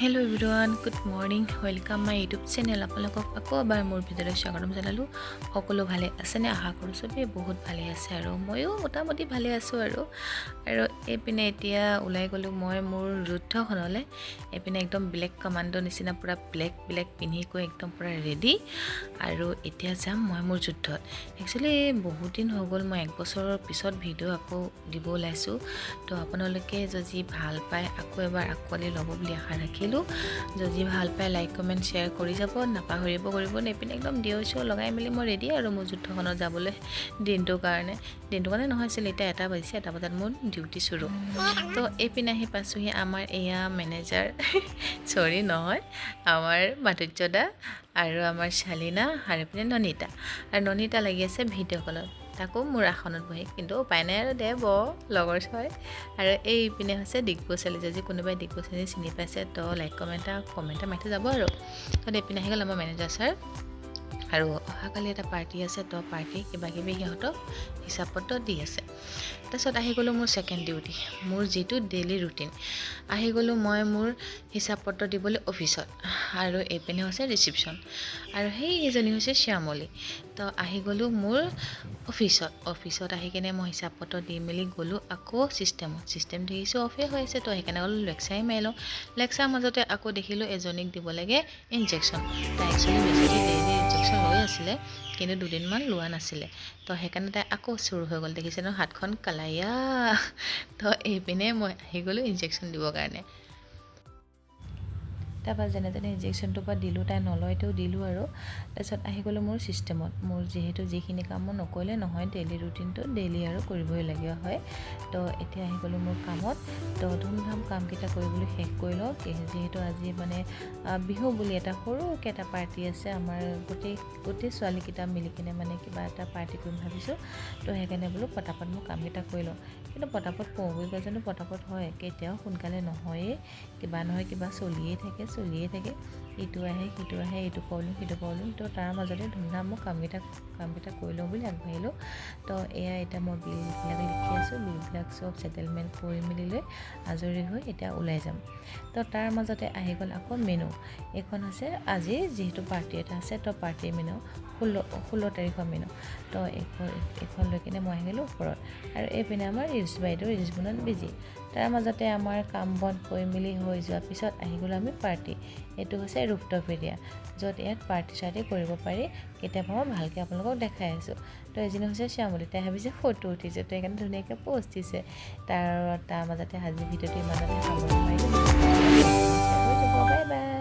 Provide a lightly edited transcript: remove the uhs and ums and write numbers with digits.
Hello everyone, good morning, welcome my YouTube channel. আপোনালোকক আকৌ এবাৰ মোৰ ভিডিঅ'লৈ স্বাগতম জনালোঁ। সকলো ভালে আছেনে? আশা কৰোঁ চবেই বহুত ভালে আছে আৰু ময়ো মোটামুটি ভালে আছোঁ। আৰু এইপিনে এতিয়া ওলাই গ'লোঁ মই মোৰ যুদ্ধখনলৈ। এইপিনে একদম ব্লেক কমাণ্ডো নিচিনা পূৰা ব্লেক ব্লেক পিন্ধি গৈ একদম পূৰা ৰেডি আৰু এতিয়া যাম মই মোৰ যুদ্ধত। একচুৱেলি বহুত দিন হৈ গ'ল, মই এক বছৰৰ পিছত ভিডিঅ' আকৌ দিব ওলাইছোঁ। তো আপোনালোকে যদি ভাল পায় আকৌ এবাৰ আঁকোৱালি ল'ব বুলি আশা ৰাখিলোঁ। যদি ভাল পায় লাইক, কমেণ্ট, শ্বেয়াৰ কৰি যাব নাপাহৰিব কৰিব। এইপিনে একদম ডিঅ' চিঅ' লগাই মেলি মই ৰেডি আৰু মোৰ যুদ্ধখনত যাবলৈ দিনটোৰ কাৰণে। দিনটোৰ কাৰণে নহয় আছিলে, এতিয়া 1টা বাজিছে, 1টা বজাত মোৰ ডিউটি চুৰু। তো এইপিনে আহি পাইছোঁহি আমাৰ এয়া মেনেজাৰ, চৰি নহয়, আমাৰ মাধুৰ্য দা আৰু আমাৰ শালীনা আৰু এইপিনে ননীতা। আৰু ননীতা লাগি আছে ভিডিঅ' কলত, তাকো মোৰ আসনত বহি, কিন্তু উপায় নাই আৰু দে ব লগৰ ছয়। আৰু এইপিনে হৈছে ডিগবৈ ছোৱালী। যদি কোনোবাই ডিগবৈ ছোৱালী চিনি পাইছে তো লাইক, কমেণ্ট এটা মাৰি থৈ যাব। আৰু তো এইপিনে আহি গ'ল আমাৰ মেনেজাৰ ছাৰ। আৰু অহাকালি এটা পাৰ্টি আছে, তো পাৰ্টি কিবা কিবি সিহঁতক হিচাপ পত্ৰ দি আছে। তাৰপিছত আহি গ'লোঁ মোৰ ছেকেণ্ড ডিউটি, মোৰ যিটো ডেইলি ৰুটিন। আহি গ'লোঁ মই মোৰ হিচাপ পত্ৰ দিবলৈ অফিচত আৰু এইপিনে হৈছে ৰিচিপশ্যন আৰু সেই এজনী হৈছে শ্যামলী। তো আহি গ'লোঁ মোৰ অফিচত। অফিচত আহি কিনে মই হিচাপ পত্ৰ দি মেলি গ'লোঁ আকৌ ছিষ্টেমত। ছিষ্টেম দেখিছোঁ অফেই হৈ আছে, তো সেইকাৰণে গ'লোঁ লেকচাৰে মাৰি লওঁ। লেকচাৰ মাজতে আকৌ দেখিলোঁ এজনীক দিব লাগে ইনজেকশ্যন। তাই একচুৱেলি বেছিকৈ ডেইলি ইনজেকশ্যন লৈ আছিলে, কিন্তু দুদিনমান লোৱা নাছিলে, তো সেইকাৰণে তাই আকৌ চুৰ হৈ গ'ল। দেখিছে ন, হাতখন কালাইয়া। তো এইপিনে মই আহি গ'লোঁ ইনজেকশ্যন দিবৰ কাৰণে। তাৰপৰা যেনে তেনে ইনজেকশ্যনটোৰ পৰা দিলোঁ, তাই নলয়তেও দিলোঁ। আৰু তাৰপিছত আহি গ'লোঁ মোৰ ছিষ্টেমত। মোৰ যিহেতু যিখিনি কাম মই নকৰিলে নহয়, ডেইলি ৰুটিনটো ডেইলি আৰু কৰিবই লগীয়া হয়। তো এতিয়া আহি গ'লোঁ মোৰ কামত। তো ধুমধাম কামকেইটা কৰিবলৈ শেষ কৰি লওঁ, যিহেতু আজি মানে বিহু বুলি এটা সৰুকৈ এটা পাৰ্টি আছে। আমাৰ গোটেই গোটেই ছোৱালীকেইটা মিলি কিনে মানে কিবা এটা পাৰ্টি কৰিম ভাবিছোঁ। তো সেইকাৰণে বোলো পটাপট মই কামকেইটা কৰি লওঁ। কিন্তু পটাপট কৰোঁ বুলি ক'লে জানো পটাপট হয়? কেতিয়াও সোনকালে নহয়েই, কিবা নহয় কিবা চলিয়ে থাকে, চলিয়ে থাকে। ইটো আহে, সিটো আহে, এইটো প্ৰব্লেম, সিটো প্ৰব্লেম। তো তাৰ মাজতে ধুমধাম মই কামকেইটা কৰি লওঁ বুলি আগবাঢ়িলোঁ। তো এয়া এতিয়া মই বিলবিলাক লিখি আছোঁ। বিলবিলাক চব ছেটেলমেণ্ট কৰি মেলি লৈ আজৰি হৈ এতিয়া ওলাই যাম। তো তাৰ মাজতে আহি গ'ল আকৌ মেনু। এইখন হৈছে আজি যিহেতু পাৰ্টি এটা আছে, তো পাৰ্টিৰ মেনু, 16 তাৰিখৰ মেনু। তো এইখন লৈ কিনে মই আহি গ'লোঁ ওপৰত আৰু এইপিনে আমাৰ ৰিলচ বাইদেউ ৰিলচ বনোৱাত বিজি। তাৰ মাজতে আমাৰ কাম বন কৰি মেলি হৈ যোৱাৰ পিছত আহি গ'লোঁ আমি পাৰ্টি। এইটো হৈছে ৰুফটপ এৰিয়া, য'ত ইয়াত পাৰ্টি চাৰ্টি কৰিব পাৰি। কেতিয়াবা মই ভালকৈ আপোনালোকক দেখাই আছোঁ। তো এজনী হৈছে শ্যামলী, তাই ভাবিছে ফটো উঠিছে, তো সেইকাৰণে ধুনীয়াকৈ প'ষ্ট দিছে। তাৰ মাজতে আজি ভিডিঅ'টো ইমানতে সামৰণি মাৰিলোঁ।